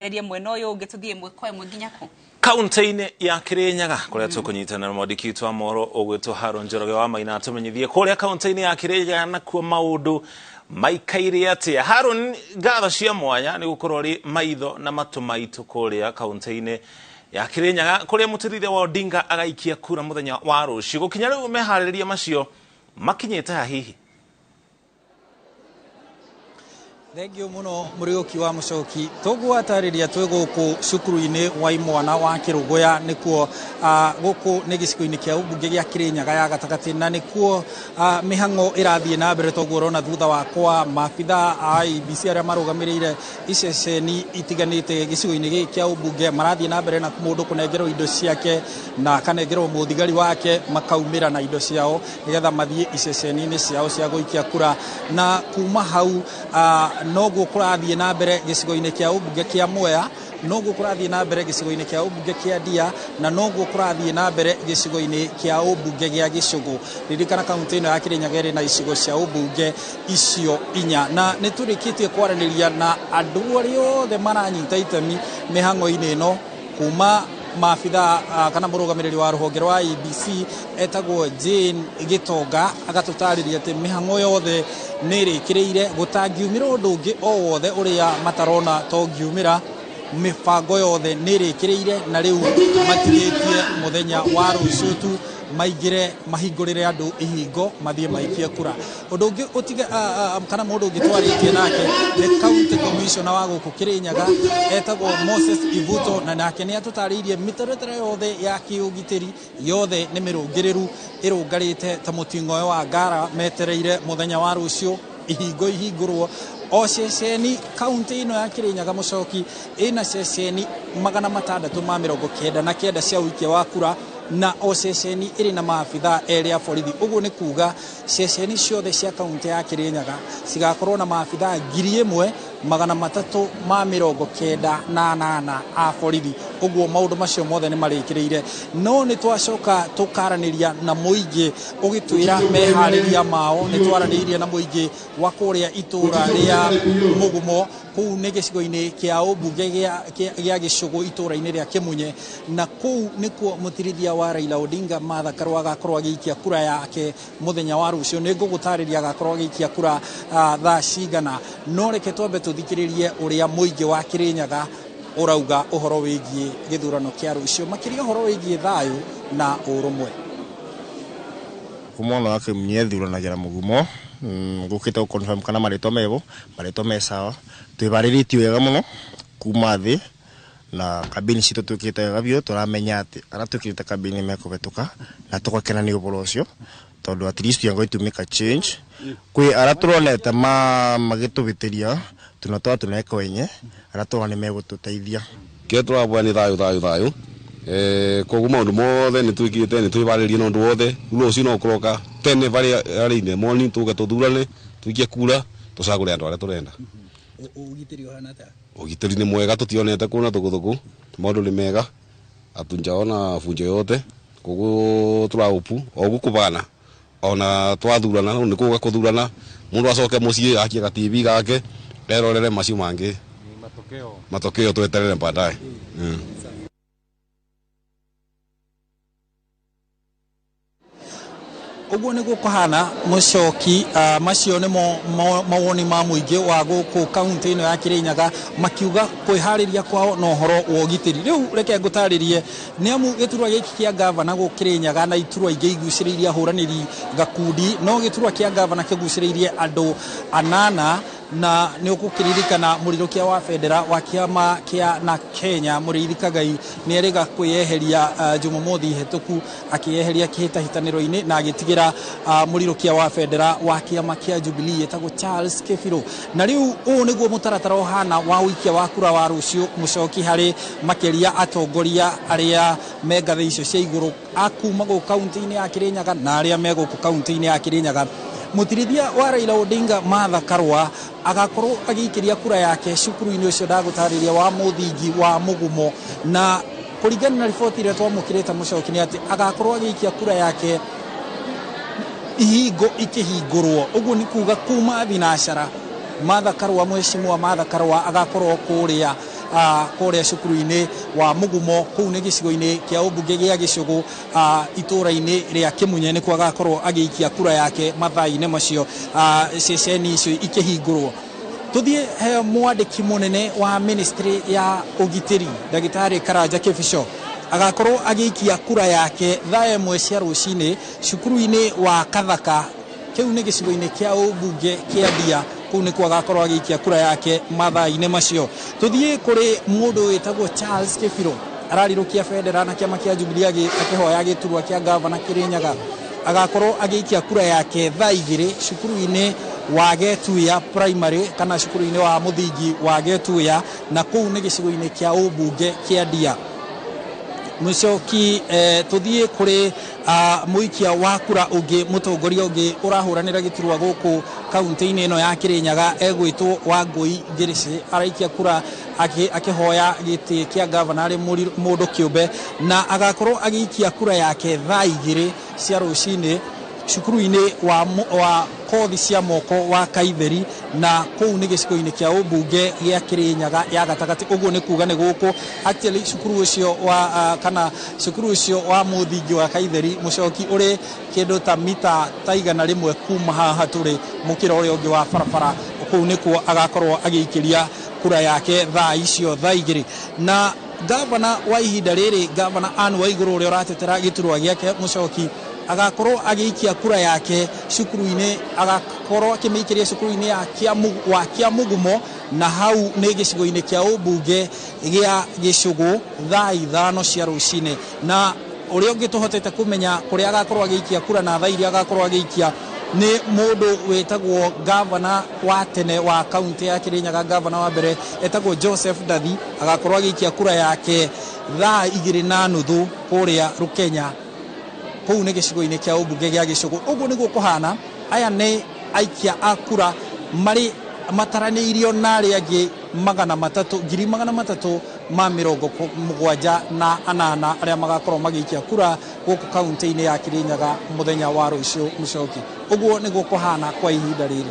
Ria mwena ũyũ ũngĩ tũthiĩ ĩmwe kwa ĩmwe nginya kũ? Kaunti-inĩ ya Kirinyaga kuria tukunyitanira na mwandĩki witũ wa mohoro ũgwĩtwo Haron Njoroge wa Maina atũmenyithie kũrĩa kaunti-inĩ ya Kirinyaga nakuo maũndũ maikaire atĩa. Haron, ngatho cia mwanya nĩ gũkorwo rĩ maitho na matũ maitũ kũrĩa kaunti-inĩ ya Kirinyaga kũrĩa mũtũrĩre wa Odinga agaikia kura mũthenya wa rũciũ. Gũkinya rĩu meharĩrĩria macio makinyĩte ha hihi? Thengio muno Muriuki wa Mucoki. Tũgwatarĩria twĩ gũkũ cukuru-inĩ wa imwana wa Kĩrũgũya, nĩkuo gũkũ nĩ gĩcigo-inĩ kĩa ũmbunge gĩa Kĩrĩnyaga ya gatagatĩ, na nĩkuo mĩhang'o ĩrathiĩ na mbere. Toguo ũrona thutha wakwa maabitha a IEBC arĩa marũgamĩrĩire iceceni itiganĩte gĩcigo-inĩ gĩkĩ kĩa ũmbunge marathiĩ na mbere na mũndũ kũnengerwo indo ciake na akanengerwo mũthigari wake, makaumĩra na indo ciao nĩgetha mathiĩ iceceni-inĩ ciao cia gũikia kura. Na kuma hau noguo kũrathiĩ na mbere gĩcigo-inĩ kĩa ũmbunge kĩa Mwea, noguo kũrathiĩ na mbere gĩcigo-inĩ kĩa ũmbunge kĩa Ndia, na noguo kũrathiĩ na mbere gĩcigo-inĩ kĩa ũmbunge gĩa Gĩcũgũ. Ririkana kaunti ĩno ya Kĩrĩnyaga ĩrĩ na icigo cia ũmbunge icio inya, na nĩ tũrĩkĩtie kwaranĩria na andũ arĩa othe maranyita itemi mĩhang'o-inĩ ĩno, kuma maabitha kana mũrũgamĩrĩri wa rũhonge rwa IEBC etagwo Jane Gĩtonga, agatũtarĩria atĩ mĩhang'o yothe nĩ ĩrĩkĩrĩire, gũtangiumĩra ũndũ ũngĩ o wothe ũrĩa matarona tongiumĩra, mĩbango yothe nĩ ĩrĩkĩrĩire, na rĩu matigĩtie mũthenya wa rũciũ tu maingĩre mahingũrĩre andũ ihingo mathiĩ maikie kura. Ũndũ ũngĩ ũtige kana mũndũ ũngĩ twarĩtie nake nĩ county commissioner wa gũkũ Kĩrĩnyaga etagwo Moses Ivuto, na nake nĩ atũtarĩirie mĩtaratara yothe ya kĩũgitĩri yothe nĩ mĩrũngĩrĩru, ĩrũngarĩte ta mũting'oe wa ngara, metereire mũthenya wa rũciũ ihingo ihingũrwo. O ceceni kaunti ĩno ya Kĩrĩnyaga Mũcoki ĩna ceceni 699 cia ũikia wa kura, na o ceceni ĩrĩ na maabitha erĩ a borithi. Ũguo nĩ kuga ceceni ciothe cia kaunti ya Kĩrĩnyaga cigakorwo na maabitha 1398 a borithi. Ũguo maũndũ macio mothe nĩ marĩkĩrĩire. No nĩ twacoka tũkaranĩria na mũingĩ ũgĩtwĩra meharĩria mao. Nĩ twaranĩirie na mũingĩ wa kũrĩa itũra rĩa Mũgumo, kũu nĩ gĩcigo-inĩ kĩa ũmbunge gĩa Gĩcũgũ itũra-inĩ rĩa Kĩmunye, na kũu nĩkuo mũtirithia wa Raila Odinga Martha Karua agakorwo agĩikia kura yake mũthenya wa rũciũ. Nĩ ngũgũtarĩria agakorwo agĩikia kura thaa cigana, no reke twambe tũthikĩrĩrie ũrĩa mũingĩ wa Kĩrĩnyaga ũrauga ũhoro wĩgiĩ gĩthurano kĩa rũciũ, makĩria ũhoro wĩgiĩ thayũ na ũrũmwe. Kumona wa Kĩmunye thuranagĩra Mũgumo, ngũkĩte gũ-confirm kana marĩtwa mebo, marĩtwa me sawa. Twĩbarĩrĩtie wega mũno kuma thĩ na kambĩini citũ twĩkĩte wega biũ. Tũramenya atĩ arĩa twĩkĩrĩte kambĩini mekũhetũka na tũgakena nĩ ũhoro ũcio, tondũ at least we are going to make a change. Kwĩ arĩa tũronete magĩtũhĩtĩria, tunatoa tunaweka wenye arĩa tũrona nĩ megũtũteithia. Kĩrĩa tũraboya nĩ thayũ, thayũ, thayũ. Koguo maũndũ mothe nĩ twĩkĩte, nĩ twĩbarĩrie na ũndũ wothe. Rĩu rũciũ no kũroka tene barĩa early in the morning tũke tũthurane, tũikie kura, tũcagũre andũ arĩa tũrenda. Ũgitĩri ũhana atĩa? Ũgitĩri nĩ mwega, tũtionete kũna thũgũthũgũ, maũndũ nĩ mega, hatunjaona funjo yote. Koguo tũraũpu o ũguo kũbana, ona twathurana nĩ kũga kũthurana, mũndũ acoke mũciĩ akie ga TV gake erorere macio mangĩ, matokeo tweterere baadaye. Ũguo nĩguo kũhana Mũcoki. Macio nĩmo mawoni ma mũingĩ wa gũkũ kaunti ĩno ya Kĩrĩnyaga, makiuga kwĩharĩria kwao na ũhoro wa ũgitĩri. Rĩu reke ngũtarĩrie nĩ amu gĩturwa gĩkĩ kĩa gavana gũkũ Kĩrĩnyaga na iturwa ingĩ igucĩrĩirie ahũranĩri gakundi, no gĩturwa kĩa gavana kĩgucĩrĩirie andũ anana, na nĩ ũgũkĩririkana mũrirũkia wa bendera wa kĩama kĩa na Kenya Mũrĩithi Kagai nĩ erĩga kwĩyeheria Jumamothi hĩtũku, akĩyeheria kĩhĩtahĩtanĩro-inĩ na agĩtigĩra mũrirũkia wa bendera wa kĩama kĩa Jubilee etagwo Charles Kĩbirũ. Na rĩu ũũ nĩguo mũtaratara ũhana wa ũikia wa kura wa rũciũ Mũcoki, harĩ makĩria atongoria arĩa me ngathĩ icio cia igũrũ a kuma gũkũ kaunti-inĩ ya Kĩrĩnyaga na arĩa me gũkũ kaunti-inĩ ya Kĩrĩnyaga. Mũtirithia wa Raila Odinga Martha Karua agakorwo agĩikĩria kura yake cukuru-inĩ ũcio ndagũtarĩria wa mũthingi wa Mũgumo, na kũringana na riboti ĩrĩa twamũkĩrĩte Mũcoki nĩ atĩ agakorwo agĩikia kura yake ihingo ikĩhingũrwo. Ũguo nĩ kuga kuma thinacara Martha Karua, mheshimiwa Martha Karua agakorwo kũrĩa kũrĩa cukuru-inĩ wa Mũgumo kũu nĩ gĩcigo-inĩ kĩa ũmbunge gĩa Gĩcũgũ itũũra-inĩ rĩa Kĩmunye nĩkuo agakorwo agĩikia kura yake mathaa-inĩ macio ceceni icio ikĩhingũrwo. Tuthiĩ he mwandĩki mũnene wa ministry ya ũgitĩri ndagĩtarĩ Karanja Kĩbico agakorwo agĩikia kura yake thaa 1 cia rũcinĩ cukuru-inĩ wa Kathaka kĩu nĩ gĩcigo-inĩ kĩa ũmbunge kĩa Ndia kũu nĩkuo agakorwo agĩikia kura yake mathaa-inĩ macio. Tuthiĩ kũrĩ mũndũ wĩtagwo Charles Kĩbirũ ararirũkia bendera na kĩama kĩa Jubilee akĩhoya gĩturwa kĩa gavana Kĩrĩnyaga agakorwo agĩikia kura yake thaa 2 cukuru-inĩ wa Getuya primary kana cukuru-inĩ wa mũthingi wa Getuya na kũu nĩ gĩcigo-inĩ kĩa ũmbunge kĩa Ndia. Mũcoki tuthiĩ kũrĩ mũikia wa kura ũngĩ mũtongoria ũngĩ ũrahũranĩra gĩturwa gũkũ kaunti-inĩ ĩno ya Kĩrĩnyaga egwĩtwo Wangũi Ngĩrĩcĩ araikia kura akĩhoya gĩtĩ kĩa gavana arĩ mũndũ kĩũmbe na agakorwo agĩikia kura yake thaa 2 cia rũcinĩ cukuru-inĩ wa kothi cia moko wa Kaitheri na kũu nĩ gĩcigo-inĩ kĩa ũmbunge gĩa Kĩrĩnyaga ya gatagatĩ ũguo nĩ kuga nĩ gũkũ actually cukuru ũcio wa kana cukuru ũcio wa mũthingi wa Kaitheri mũcoki ũrĩ kĩndũ ta mita ta 100 kuma haha tũrĩ mũkĩra ũrĩa ũngĩ wa barabara kũu nĩkuo agakorwo agĩikĩria kura yake thaa icio thaa 2. Na gavana wa ihinda rĩrĩ gavana Anne Waigũrũ ũrĩa ũratetera gĩturwa gĩake mũcoki agakorwo agĩikia kura yake cukuru-inĩ agakorwo akĩmĩikĩria cukuru-inĩ wa Kĩamũgumo na hau nĩ gĩcigo-inĩ kĩa ũmbunge gĩa Gĩcũgũ thaa 5 cia rũcinĩ. Na ũrĩa ũngĩ tũhotete kũmenya kũrĩa agakorwo agĩikia kura na thaa iria agakorwo agĩikia nĩ mũndũ wĩtagwo gavana wa tene wa kaunti ya Kĩrĩnyaga gavana wa mbere etagwo Joseph Ndathi agakorwo agĩikia kura yake thaa 2:30 kũrĩa Rũkenya kũu nĩ gĩcigo-inĩ kĩa ũmbunge gĩa Gĩcũgũ. Ũguo nĩguo kũhana aya nĩ aikia a kura marĩ mataranĩirio na arĩa angĩ 378,078 arĩa magakorwo magĩikia kura gũkũ kaunti-inĩ ya Kĩrĩnyaga mũthenya wa rũciũ mũcoki. Ũguo nĩguo kũhana kwa ihinda rĩrĩ.